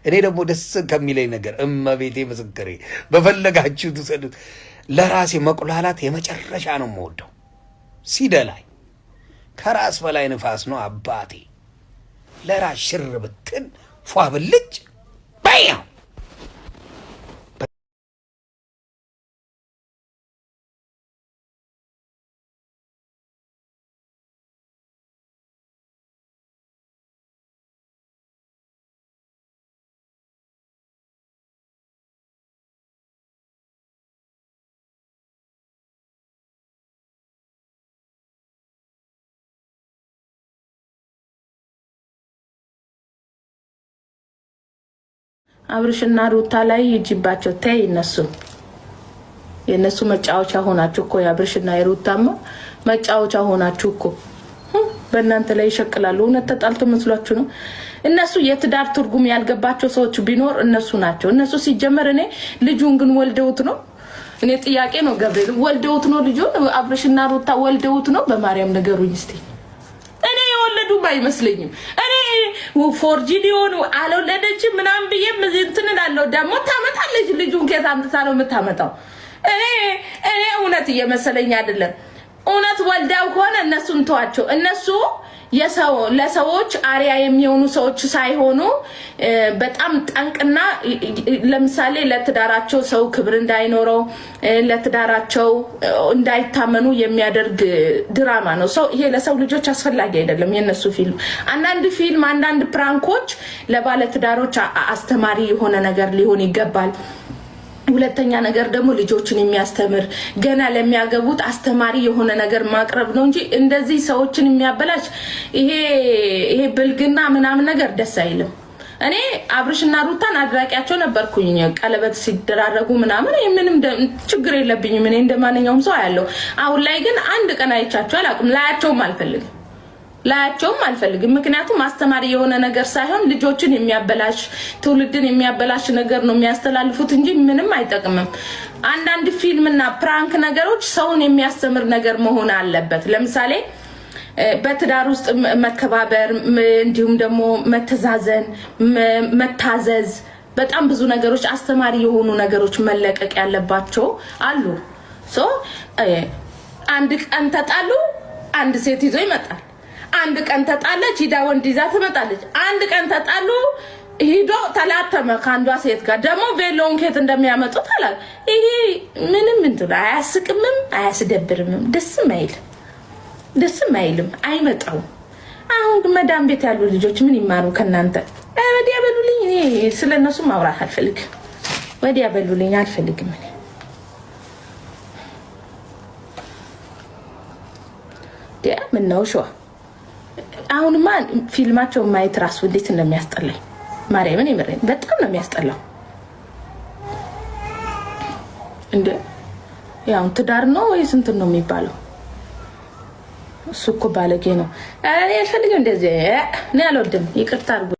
እኔ ደግሞ ደስ ከሚለኝ ነገር እመቤቴ ምስክሬ፣ በፈለጋችሁ ትሰዱት። ለራሴ መቁላላት የመጨረሻ ነው የምወደው። ሲደላይ ከራስ በላይ ንፋስ ነው አባቴ። ለራስ ሽር ብትን ፏ ብልጭ በያው። አብርሽና ሩታ ላይ ሂጂባቸው። ተይ እነሱ የእነሱ መጫወቻ ሆናችሁ እኮ፣ የአብርሽና የሩታማ መጫወቻ ሆናችሁ እኮ በእናንተ ላይ ይሸቅላሉ። እውነት ተጣልቶ መስሏችሁ ነው? እነሱ የትዳር ትርጉም ያልገባቸው ሰዎች ቢኖር እነሱ ናቸው። እነሱ ሲጀመር እኔ ልጁን ግን ወልደውት ነው? እኔ ጥያቄ ነው ገብርኤል፣ ወልደውት ነው ልጁን? አብርሽና ሩታ ወልደውት ነው? በማርያም ንገሩኝ እስቲ። እኔ የወለዱም አይመስለኝም። እኔ forged ሊሆኑ አልወለደችም ምናምን ብዬ እንትን እላለሁ። ደግሞ ታመጣለች። ልጁን ከየት አምጥታ ነው የምታመጣው? እኔ እውነት እየመሰለኝ አይደለም። እውነት ወልዳው ከሆነ እነሱን ተዋቸው። እነሱ ለሰዎች አርያ የሚሆኑ ሰዎች ሳይሆኑ በጣም ጠንቅና ለምሳሌ ለትዳራቸው ሰው ክብር እንዳይኖረው፣ ለትዳራቸው እንዳይታመኑ የሚያደርግ ድራማ ነው። ሰው ይሄ ለሰው ልጆች አስፈላጊ አይደለም። የነሱ ፊልም፣ አንዳንድ ፊልም፣ አንዳንድ prank ኦች ለባለትዳሮች አስተማሪ የሆነ ነገር ሊሆን ይገባል። ሁለተኛ ነገር ደግሞ ልጆችን የሚያስተምር፣ ገና ለሚያገቡት አስተማሪ የሆነ ነገር ማቅረብ ነው እንጂ እንደዚህ ሰዎችን የሚያበላሽ ይሄ ብልግና ምናምን ነገር ደስ አይልም። እኔ አብርሽና ሩታን አድናቂያቸው ነበርኩኝ። ቀለበት ሲደራረጉ ምናምን ምንም ችግር የለብኝም። እኔ እንደ ማንኛውም ሰው አያለው። አሁን ላይ ግን አንድ ቀን አይቻቸው አላውቅም። ላያቸውም አልፈልግም ላያቸውም አልፈልግም። ምክንያቱም አስተማሪ የሆነ ነገር ሳይሆን ልጆችን የሚያበላሽ፣ ትውልድን የሚያበላሽ ነገር ነው የሚያስተላልፉት እንጂ ምንም አይጠቅምም። አንዳንድ ፊልምና prank ነገሮች ሰውን የሚያስተምር ነገር መሆን አለበት። ለምሳሌ በትዳር ውስጥ መከባበር፣ እንዲሁም ደግሞ መተዛዘን፣ መታዘዝ፣ በጣም ብዙ ነገሮች አስተማሪ የሆኑ ነገሮች መለቀቅ ያለባቸው አሉ። So አንድ ቀን ተጣሉ፣ አንድ ሴት ይዞ ይመጣል። አንድ ቀን ተጣለች፣ ሂዳ ወንድ ይዛ ትመጣለች። አንድ ቀን ተጣሉ፣ ሂዶ ተላተመ ከአንዷ ሴት ጋር። ደግሞ ቬሎውን ኬት እንደሚያመጡት አላ ይሄ ምንም እንትን አያስቅምም፣ አያስደብርምም፣ ደስም አይልም፣ ደስም አይልም፣ አይመጣውም። አሁን መዳም ቤት ያሉ ልጆች ምን ይማሩ ከእናንተ? ወዲያ በሉልኝ። እኔ ስለ እነሱ ማውራት አልፈልግም። ወዲያ በሉልኝ፣ አልፈልግም እኔ። ምነው ሸዋ አሁንማ ፊልማቸውን ማየት ራሱ እንዴት እንደሚያስጠላኝ ማርያምን የምሬን በጣም ነው የሚያስጠላው። እንደ ያው ትዳር ነው ወይስ እንትን ነው የሚባለው? እሱ እኮ ባለጌ ነው። እኔ አልፈልግም እንደዚህ፣ እኔ አልወድም። ይቅርታ አድርጉ።